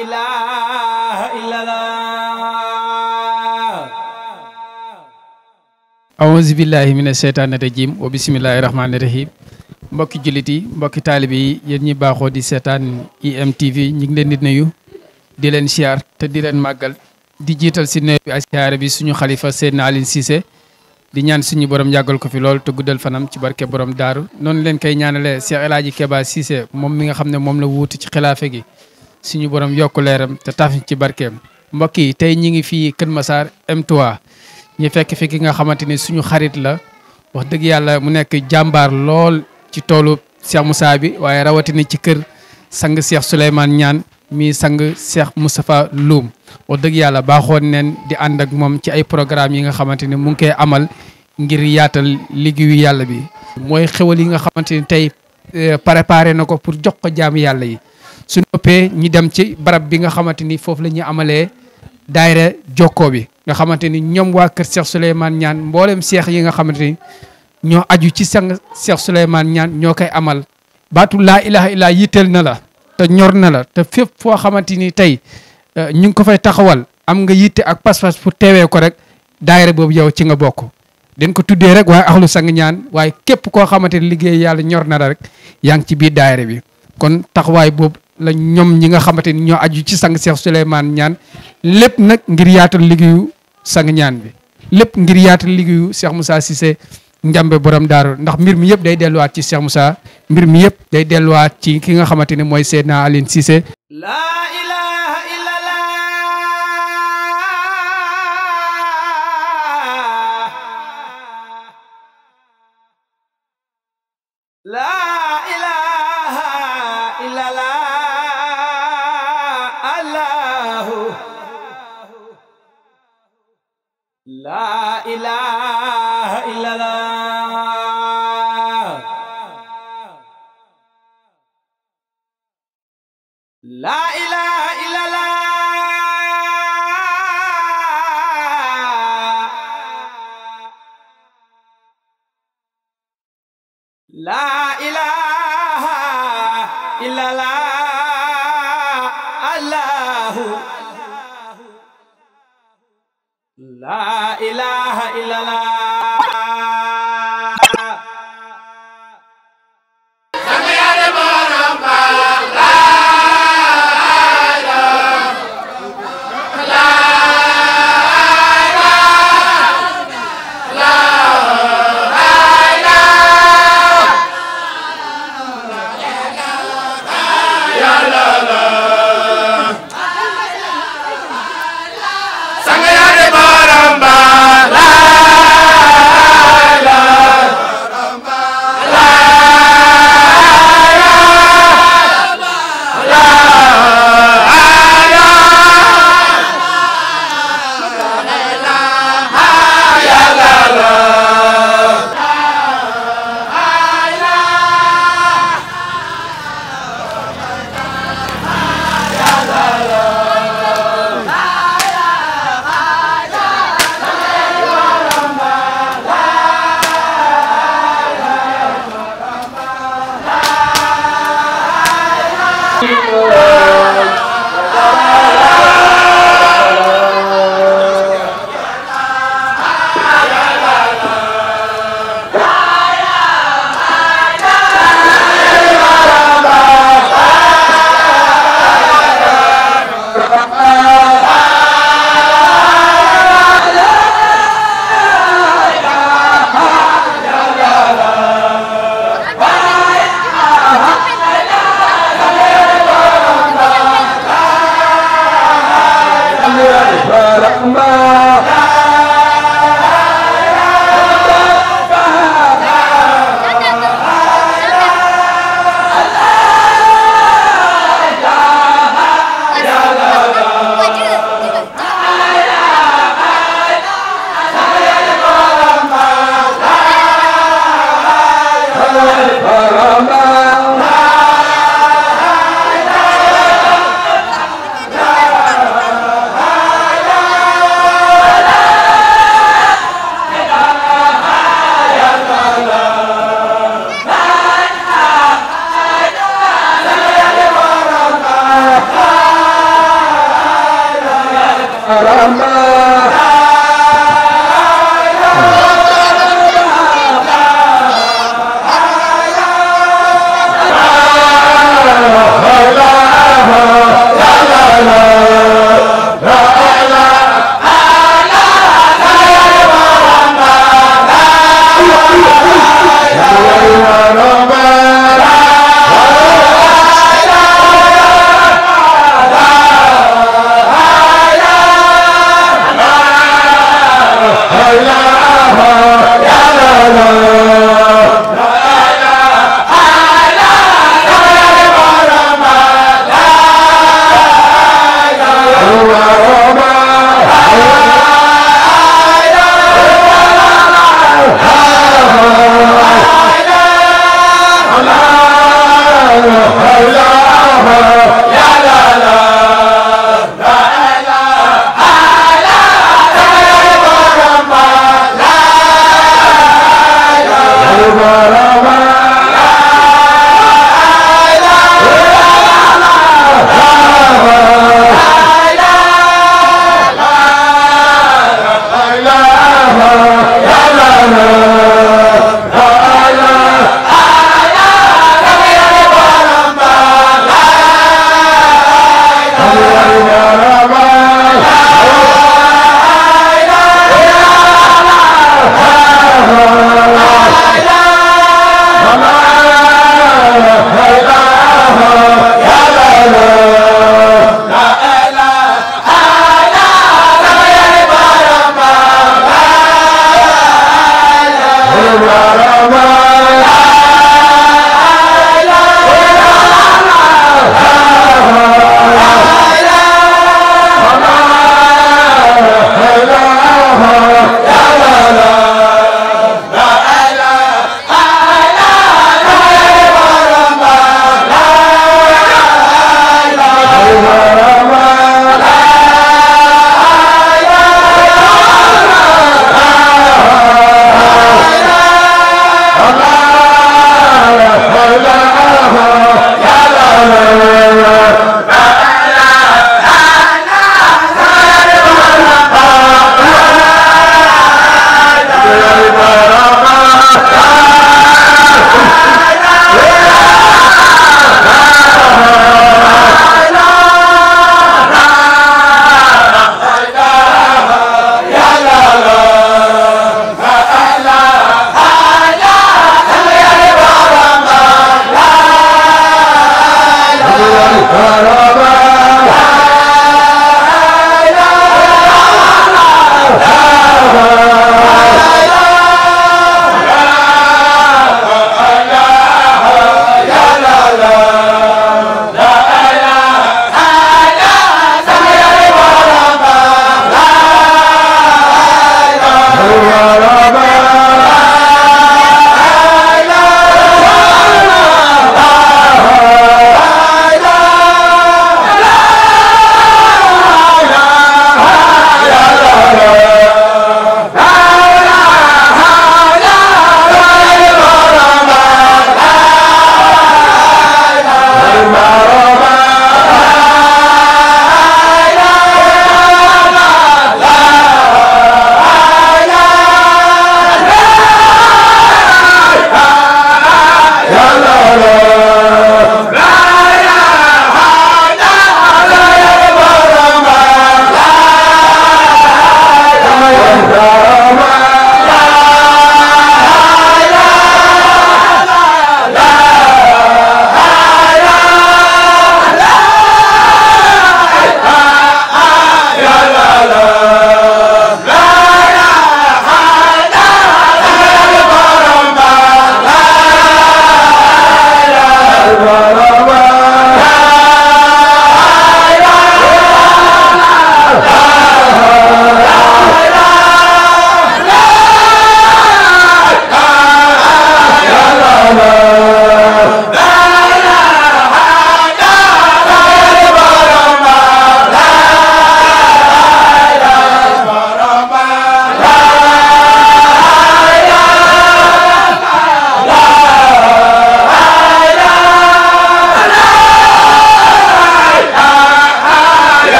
ilaha illallah. A'udhu billahi minash shaitanir rajim wa bismillahir rahmanir rahim. Mbokki jullit yi mbokki taalibe yi yéen ñi baaxoo di seetaan IMTV ñu ngi leen di nuyu di leen siyaar te di leen màggal di jiital si nuyu bi ak siyaare bi suñu xalifa Seydina Alioune Cissé di ñaan suñu borom yàggal ko fi lool te guddal fanam ci barke borom daaru noonu leen koy ñaanalee Cheikh El Hadji Keba Cissé moom mi nga xam ne moom la wuutu ci xilaafe gi suñu borom yokku leeram te taf ci barkeem. mbokk yi tey ñi ngi fii Kër Massar M3 ñu fekk fi ki nga xamante ni suñu xarit la wax dëgg yàlla mu nekk jàmbaar lool ci toolu Cheikh Moussa bi waaye rawatina ci kër sang Cheikh Souleymane Niane mi sang Cheikh Moustapha Loum wax dëgg yàlla baaxoon neen di ànd ak moom ci ay programme yi nga xamante ni mu ngi koy amal ngir yaatal liggéeyu yàlla bi. mooy xewal yi nga xamante ni tey préparé na ko pour jox ko jaamu yàlla yi su noppee ñu dem ci barab bi nga xamante ni foofu la ñuy amalee daayira jokkoo bi nga xamante ni ñoom waa kër Cheikh Souleymane Niane mboolem cheikh yi nga xamante ni ñoo aju ci sang Cheikh Souleymane Niane ñoo koy amal baatu laa ilaha illa yitteel na la te ñor na la te fépp foo xamante ni tey ñu ngi ko fay taxawal am nga yitte ak pas-pas pour teewee ko rek daayira boobu yow ci nga bokk. den ko tuddee rek waaye axlu sang ñaan waaye képp koo xamante ni liggéey yàlla ñor na la rek yaa ngi ci biir daayira bi kon taxawaay boobu la ñoom ñi nga xamante ni ñoo aju ci sang Cheikh Souleymane Niane lépp nag ngir yaatal liggéeyu sang ñaan bi lépp ngir yaatal liggéeyu Cheikh Moussa Cissé njambe borom daaru ndax mbir mi yëpp day delluwaat ci Cheikh Moussa mbir mi yëpp day delluwaat ci ki nga xamante ne mooy Seydina Alioune Cissé. La ilaha illallah. La ilaha illallah. Allahu. La ilaha illallah. La ilaha illallah. La ilaha illallah. Allahu. La ilaha illallah. Sang ya de baramba la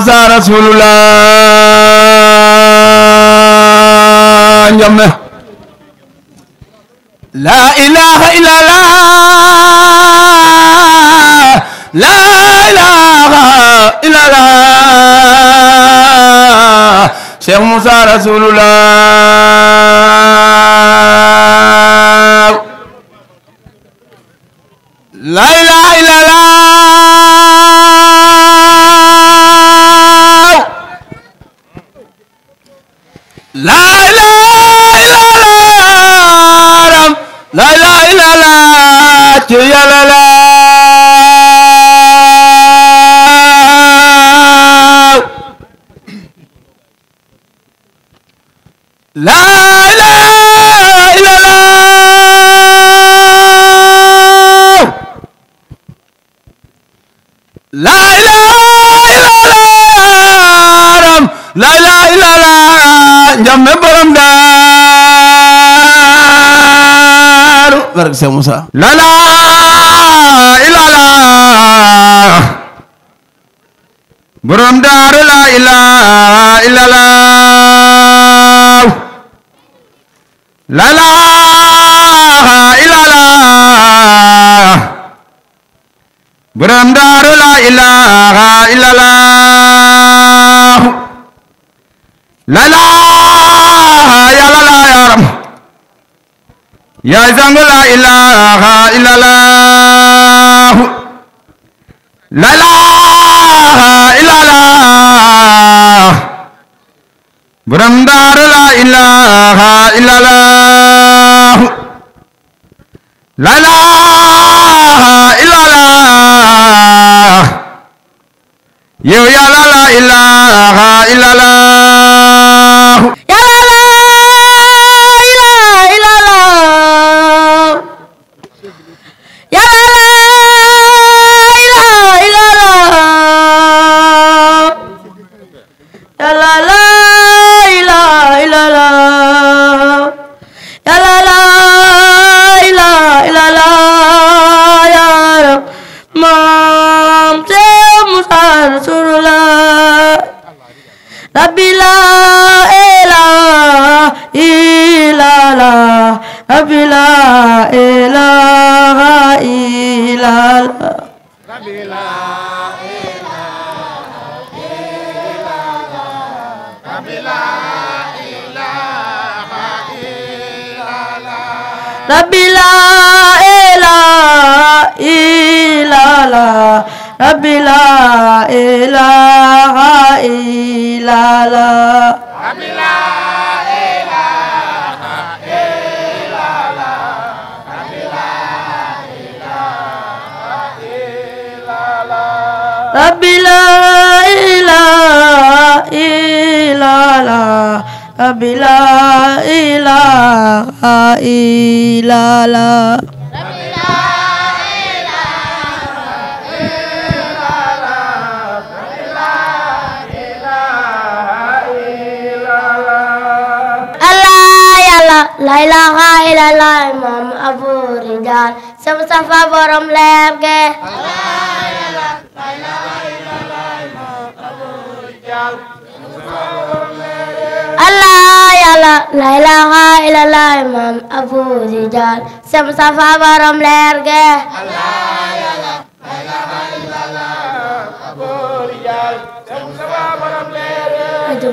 Musa Rasulullah njame la ilaha illallah la ilaha illallah Cheikh Musa Rasulullah la ilaha illallah la ilaha illallah la ilaha illallah ci Yàlla la la ilaha illallah la ilaha illallah la ilaha illallah njame borom Daaru barke Cheikh Moussa la ilaha illallah borom Daaru la ilaha illallah la ilaha illallah borom Daaru la ilaha illallah la ilaha yàlla la yaram yaay sang la ilaha illallah la ilaha illallah borom Daaru la ilaha illallah la ilaha illallah yow yàlla la ilaha illallah yàlla la ilaha illallah yàlla la ilaha illallah yàlla la ilaha illallah yàlla la ilaha illallah ya Maam Cheikh Moussa Rasulullah Rabbi la ilaha illallah Rabbi la ilaha illallah Rabbi la ilaha illallah Rabbi la ilaha illallah Rabbi la ilaha illallah Rabbi la ilaha illallah Rabbi la ilaha illallah Rabbi la ilaha illallah Rabbi la ilaha illallah Rabbi la ilaha illallah la ilaha illallah Imam Abu Rijal Cheikh Moustapha borom leer ge la ilaha illallah Imam Abu Rijal Allah yàlla la ilaha illallah Imam Abu Rijal Cheikh Moustapha borom leer ge Allah yàlla la ilaha illallah Abu Rijal Cheikh Moustapha borom leer ge